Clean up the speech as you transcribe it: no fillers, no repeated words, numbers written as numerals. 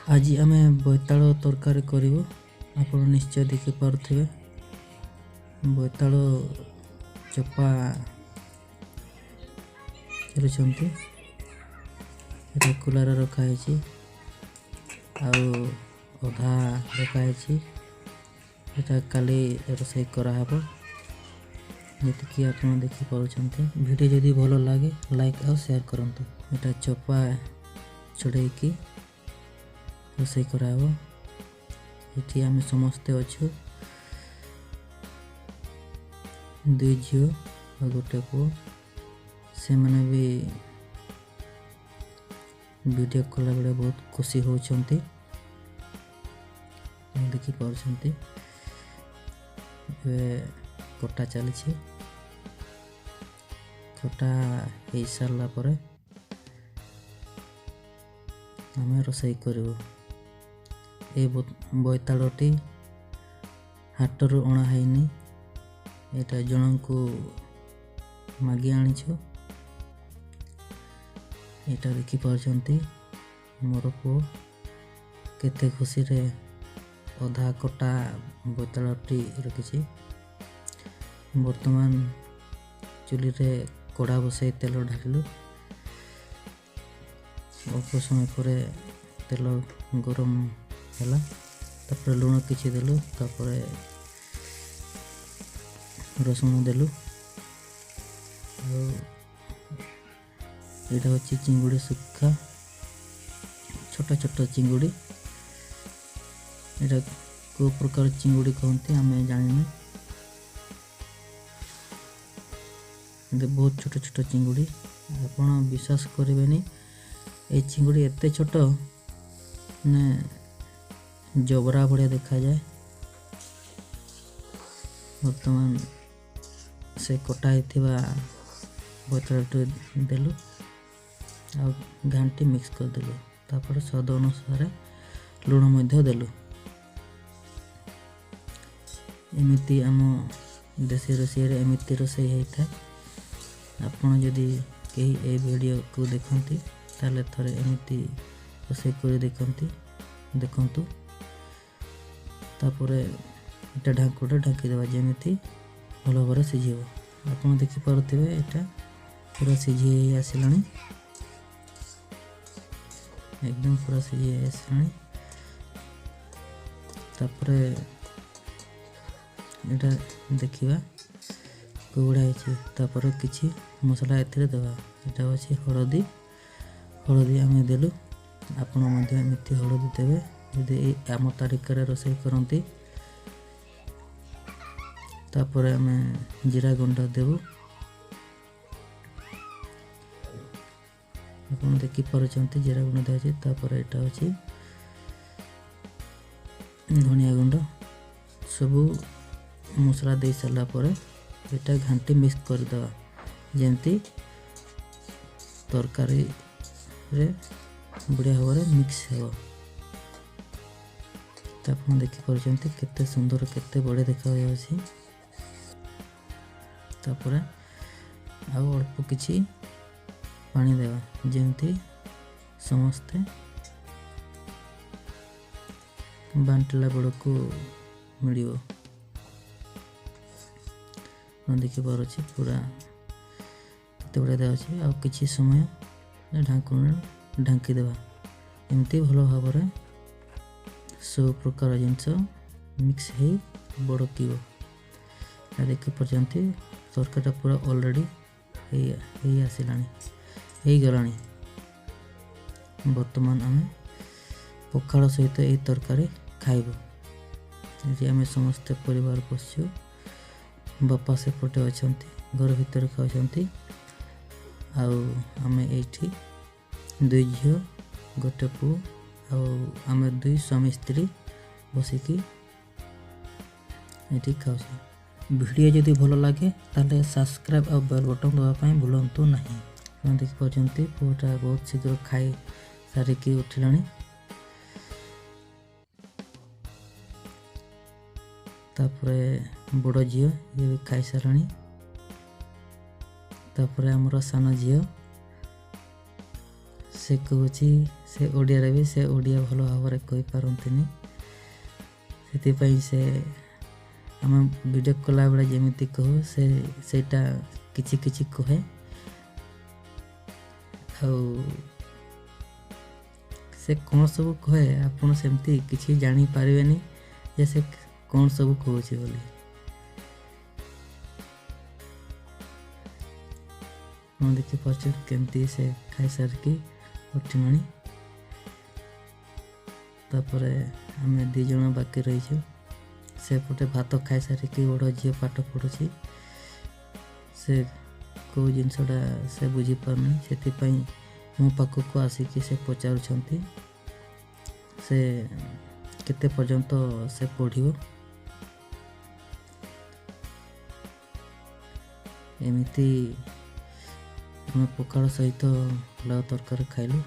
ଆଜି ଆମେ ବୋଇତାଳୁ ତରକାରୀ କରିବୁ। ଆପଣ ନିଶ୍ଚୟ ଦେଖିପାରୁଥିବେ ବୋଇତାଳୁ ଚୋପା କରୁଛନ୍ତି। ଏଟା କୁଲାରେ ରଖାହେଇଛି ଆଉ ଅଧା ରଖାହେଇଛି। ଏଟା କାଲି ରୋଷେଇ କରାହେବ। ଯେତିକି ଆପଣ ଦେଖିପାରୁଛନ୍ତି, ଭିଡ଼ିଓ ଯଦି ଭଲ ଲାଗେ ଲାଇକ୍ ଆଉ ସେୟାର କରନ୍ତୁ। ଏଟା ଚୋପା ଛଡ଼େଇକି ରୋଷେଇ କରାହେବ। ଏଠି ଆମେ ସମସ୍ତେ ଅଛୁ, 2 ଝିଅ ଆଉ ଗୋଟେ ପୁଅ। ସେମାନେ ବି ଭିଡ଼ିଓ କଲାବେଳେ ବହୁତ ଖୁସି ହେଉଛନ୍ତି। ଦେଖିପାରୁଛନ୍ତି ଏବେ କଟା ଚାଲିଛି। କଟା ହେଇସାରିଲା ପରେ ଆମେ ରୋଷେଇ କରିବୁ। ଏ ବୋଇତାଳୁଟି ହାଟରୁ ଅଣା ହେଇନି, ଏଇଟା ଜଣଙ୍କୁ ମାଗି ଆଣିଛୁ। ଏଇଟା ଦେଖିପାରୁଛନ୍ତି ମୋର ପୁଅ କେତେ ଖୁସିରେ ଅଧା କଟା ବୋଇତାଳୁଟି ରଖିଛି। ବର୍ତ୍ତମାନ ଚୁଲିରେ କଡ଼ା ବସାଇ ତେଲ ଢାଳିଲୁ। ଅଳ୍ପ ସମୟ ପରେ ତେଲ ଗରମ ହେଲା, ତାପରେ ଲୁଣ କିଛି ଦେଲୁ, ତାପରେ ରସୁଣ ଦେଲୁ। ଆଉ ଏଇଟା ହେଉଛି ଚିଙ୍ଗୁଡ଼ି ଶୁଖା, ଛୋଟ ଛୋଟ ଚିଙ୍ଗୁଡ଼ି। ଏଇଟା କେଉଁ ପ୍ରକାର ଚିଙ୍ଗୁଡ଼ି କହନ୍ତି ଆମେ ଜାଣିନୁ, କିନ୍ତୁ ବହୁତ ଛୋଟ ଛୋଟ ଚିଙ୍ଗୁଡ଼ି। ଆପଣ ବିଶ୍ୱାସ କରିବେନି, ଏଇ ଚିଙ୍ଗୁଡ଼ି ଏତେ ଛୋଟ, ମାନେ ଜବରା ଭଳିଆ ଦେଖାଯାଏ। ବର୍ତ୍ତମାନ ସେ କଟା ହେଇଥିବା ବୋଇତାଳୁଟି ଦେଲୁ ଆଉ ଘାଣ୍ଟି ମିକ୍ସ କରିଦେଲୁ। ତାପରେ ସ୍ୱାଦ ଅନୁସାରେ ଲୁଣ ମଧ୍ୟ ଦେଲୁ। ଏମିତି ଆମ ଦେଶୀ ରୋଷେଇରେ ଏମିତି ରୋଷେଇ ହେଇଥାଏ। ଆପଣ ଯଦି କେହି ଏ ଭିଡ଼ିଓକୁ ଦେଖନ୍ତି, ତାହେଲେ ଥରେ ଏମିତି ରୋଷେଇ କରି ଦେଖନ୍ତୁ। ତାପରେ ଏଇଟା ଢାଙ୍କୁଟା ଢାଙ୍କିଦେବା, ଯେମିତି ଭଲ ଭାବରେ ସିଝିବ। ଆପଣ ଦେଖିପାରୁଥିବେ ଏଇଟା ପୁରା ସିଝି ହେଇ ଆସିଲାଣି, ଏକଦମ ପୁରା ସିଝି ହେଇ ଆସିଲାଣି। ତାପରେ ଏଇଟା ଦେଖିବା କେଉଁଭଳିଆ ହେଇଛି। ତାପରେ କିଛି ମସଲା ଏଥିରେ ଦେବା। ଏଇଟା ହେଉଛି ହଳଦୀ, ହଳଦୀ ଆମେ ଦେଲୁ। ଆପଣ ମଧ୍ୟ ଏମିତି ହଳଦୀ ଦେବେ ଯଦି ଏଇ ଆମ ତାରିକାରେ ରୋଷେଇ କରନ୍ତି। ତାପରେ ଆମେ ଜିରା ଗୁଣ୍ଡ ଦେବୁ। ଆପଣ ଦେଖିପାରୁଛନ୍ତି ଜିରା ଗୁଣ୍ଡ ଦିଆଯାଇଛି। ତାପରେ ଏଇଟା ହେଉଛି ଧନିଆ ଗୁଣ୍ଡ। ସବୁ ମସଲା ଦେଇ ସାରିଲା ପରେ ଏଇଟା ଘାଣ୍ଟି ମିକ୍ସ କରିଦେବା, ଯେମିତି ତରକାରୀରେ ବଢ଼ିଆ ଭାବରେ ମିକ୍ସ ହେବ। ତ ଆପଣ ଦେଖିପାରୁଛନ୍ତି କେତେ ସୁନ୍ଦର, କେତେ ବଢ଼ିଆ ଦେଖାଯାଉଛି। ତାପରେ ଆଉ ଅଳ୍ପ କିଛି ପାଣି ଦେବା, ଯେମିତି ସମସ୍ତେ ବାଣ୍ଟିଲା ବେଳକୁ ମିଳିବ। ଆପଣ ଦେଖିପାରୁଛି ପୁରା କେତେ ବଢ଼ିଆ ଦିଆଯାଉଛି। ଆଉ କିଛି ସମୟ ଢାଙ୍କୁଣୀ ଢାଙ୍କିଦେବା, ଏମିତି ଭଲ ଭାବରେ ସବୁ ପ୍ରକାର ଜିନିଷ ମିକ୍ସ ହେଇ ବଡ଼କିବ। ଦେଖିପାରୁଛନ୍ତି ତରକାରୀଟା ପୁରା ଅଲରେଡ଼ି ହେଇ ଆସିଲାଣି, ହେଇଗଲାଣି। ବର୍ତ୍ତମାନ ଆମେ ପଖାଳ ସହିତ ଏଇ ତରକାରୀ ଖାଇବୁ। ଏଠି ଆମେ ସମସ୍ତେ ପରିବାର ବସିଛୁ। ବାପା ସେପଟେ ଅଛନ୍ତି, ଘର ଭିତରେ ଖାଉଛନ୍ତି, ଆଉ ଆମେ ଏଇଠି 2 ଝିଅ ଗୋଟେ ପୁଅ ଆଉ ଆମେ 2 ସ୍ୱାମୀ ସ୍ତ୍ରୀ ବସିକି ଏଠି ଖାଉଛୁ। ଭିଡ଼ିଓ ଯଦି ଭଲ ଲାଗେ ତାହେଲେ ସବସ୍କ୍ରାଇବ୍ ଆଉ ବେଲ୍ ବଟନ୍ ଦେବା ପାଇଁ ଭୁଲନ୍ତୁ ନାହିଁ। ଆପଣ ଦେଖିପାରୁଛନ୍ତି ପୁଅଟା ବହୁତ ଶୀଘ୍ର ଖାଇ ସାରିକି ଉଠିଲାଣି। ତାପରେ ବଡ଼ ଝିଅ ଇଏ ବି ଖାଇସାରିଲାଣି। ତାପରେ ଆମର ସାନ ଝିଅ ସେ କହୁଛି, ସେ ଓଡ଼ିଆରେ ବି ସେ ଓଡ଼ିଆ ଭଲ ଭାବରେ କହିପାରନ୍ତିନି। ସେଥିପାଇଁ ସେ ଆମେ ଭିଡ଼ିଓ କଲାବେଳେ ଯେମିତି କହୁ, ସେ ସେଇଟା କିଛି କିଛି କୁହେ। ଆଉ ସେ କ'ଣ ସବୁ କହେ, ଆପଣ ସେମିତି କିଛି ଜାଣିପାରିବେନି ଯେ ସେ କ'ଣ ସବୁ କହୁଛି ବୋଲି। ଆପଣ ଦେଖିପାରୁଛନ୍ତି କେମିତି ସେ ଖାଇସାରିକି ଉଠିଲାଣି। ତାପରେ ଆମେ 2 ଜଣ ବାକି ରହିଛୁ। ସେପଟେ ଭାତ ଖାଇସାରିକି ବଡ଼ ଝିଅ ପାଠ ପଢ଼ୁଛି। ସେ କେଉଁ ଜିନିଷଟା ସେ ବୁଝିପାରୁନି, ସେଥିପାଇଁ ମୋ ପାଖକୁ ଆସିକି ସେ ପଚାରୁଛନ୍ତି ସେ କେତେ ପର୍ଯ୍ୟନ୍ତ ସେ ପଢ଼ିବ। ଏମିତି ଆମେ ପଖାଳ ସହିତ ଲାଉ ତରକାରୀ ଖାଇଲୁ।